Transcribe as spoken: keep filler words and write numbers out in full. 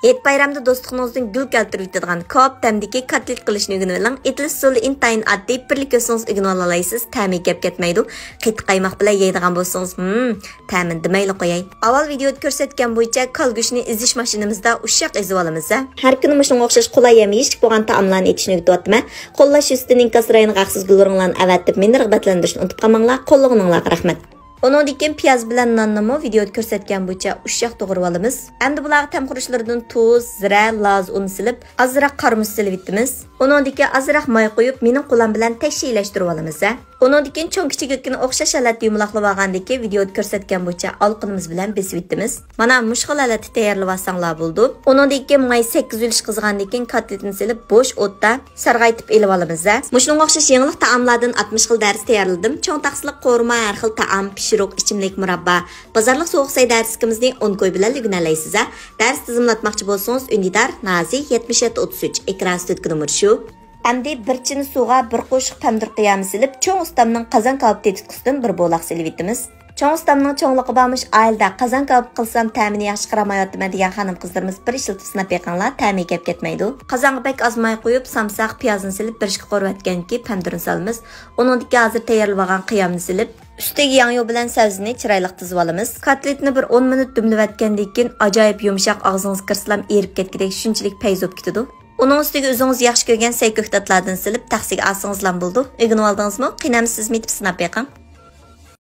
ھېيت بايرامدا دوستلۇقىڭىزدىن گۈل كەلتۈرۈپ يېتىدىغان كاۋاپ تەمدىكى كاتلېت قىلىشنى ئۆگىنىۋېلىڭ. ئېتىلىش ئۇسۇلى ئىنتايىن ئاددىي، بىرلا كۆرسىڭىز ئۆگىنىۋالالايسىز، تەمى گەپ كەتمەيدۇ. قېتىق قايماق بىلەن يەيدىغان بولسىڭىز، ھىم، تەمىنى دېمەيلا قوياي. ئاۋۋال ۋىدېئودا كۆرسەتكەن بويىچە كالا گۆشىنى ئېزىش ماشىنىمىزدا ئۇششاق ئېزىۋالىمىز ھە. ھەر كۈنى مۇشۇنىڭغا ئوخشاش قولاي ھەم يېيىشلىك بولغان تائاملارنى ئېتىشنى ئۆگىتىۋاتىمەن. قوللاش يۈزىسىدىن ئىنكاس رايونىغا ھەقسىز گۈل ئورۇنلارنى ئەۋەتىپ، مېنى رىغبەتلەندۈرۈشنى ئۇنتۇپ قالماڭلار. قوللىغىنىڭلارغا رەھمەت. ئۇنىڭدىن كېيىن پىياز بىلەن ناننىمۇ ۋىدېئودا كۆرسەتكەن بويىچە ئۇششاق توغرىۋالىمىز. ئەمدى بۇلارغا تەم خۇرۇچلىرىدىن تۇز، زىرە، لازا ئۇنى سېلىپ، ئازراق قارىمۇچ سېلىۋېتىمىز. ئۇنىڭدىن كېيىن ئازراق ماي قۇيۇپ، مېنىڭ قولام بىلەن تەكشى ئىلەشتۈرۈۋالىمىز ھە. ئۇنىڭدىن كېيىن چوڭ كىچىكلىكىنى ئوخشاش ھالەتتە يۇمىلاقلىۋالغاندىن كېيىن ۋىدېئودا كۆرسەتكەن بويىچە ئالىقىنىمىز بىلەن بېسىۋېتىمىز. مانا مۇشۇ خىل ھالەتتە تەييارلىۋالساڭلار بولىدۇ. ئۇنىڭدىن كېيىن ماي سەككىز ئۈلۈش قىزغاندىن كېيىن كاتلېتنى سېلىپ بوش ئوتتا سارغايتىپ ئېلىۋالىمىز ھە. مۇشۇنىڭغا ئوخشاش يېڭىلىق تائاملاردىن ئاتمىش خىل دەرس تەييارلىدىم. چوڭ تاقسىلىق قورۇما، ھەر خىل تائام، پىشۇرۇق، ئىچىملىك، مۇراببا. بازارلىق سوغۇق سەي دەرسلىكىمىزنى ئون كوي بىلەن ئۆگىنەلەيسىز ھە. دەرس تىزىملاتماقچى بولسىڭىز، ئۈندىدار، نازى، يەتمىش يەتتە ئوتتۇز ئۈچ، ئېكران ئۈستىدىكى نومۇر شۇ. ئەمدى بىر چىنە سۇغا بىر قوشۇق پەمىدۇر قىيامى سېلىپ، چوڭ ئۇستامنىڭ قازان كاۋاپ تېتىتقۇسىدىن بىر بولاق سېلىۋېتىمىز. چوڭ ئۇستامنىڭ چوڭلۇقى بارمىش، ئائىلىدە قازان كاۋاپ قىلسام تەمىنى ياخشى قىلالمايۋاتىمەن دېگەن خانىم-قىزلىرىمىز بىر ئىشلىتىپ سىناپ بېقىڭلار، تەمى گەپ كەتمەيدۇ. قازانغا بەك ئاز ماي قۇيۇپ، سامساق، پىيازنى سېلىپ بىر ئىككى قورۇۋەتكەندىن كېيىن پەمىدۇرنى سالىمىز. ئۇنىڭدىن كېيىن ھازىر تەييارلىۋالغان قىيامنى سېلىپ، ئۈستىگە ياڭيۇ بىلەن سەۋزىنى چىرايلىق تىزىۋالىمىز. كاتلېتنى بىر ئون مىنۇت دۈملىۋەتكەندىن كېيىن ئاجايىپ يۇمشاق، ئاغزىڭىزغا كىرسىلام ئېرىپ كەتكۈدەك شۇنچىلىك پەيز بولۇپ كېتىدۇ. ئۇنىڭ ئۈستىگە ئۆزىڭىز ياخشى كۆرگەن سەي كۆكتاتلاردىن سېلىپ تەخسىگە ئالسىڭىزلام بولىدۇ. ئۆگىنىۋالدىڭىزمۇ؟ قېنى ئەمدى سىزمۇ ئېتىپ سىناپ بېقىڭ.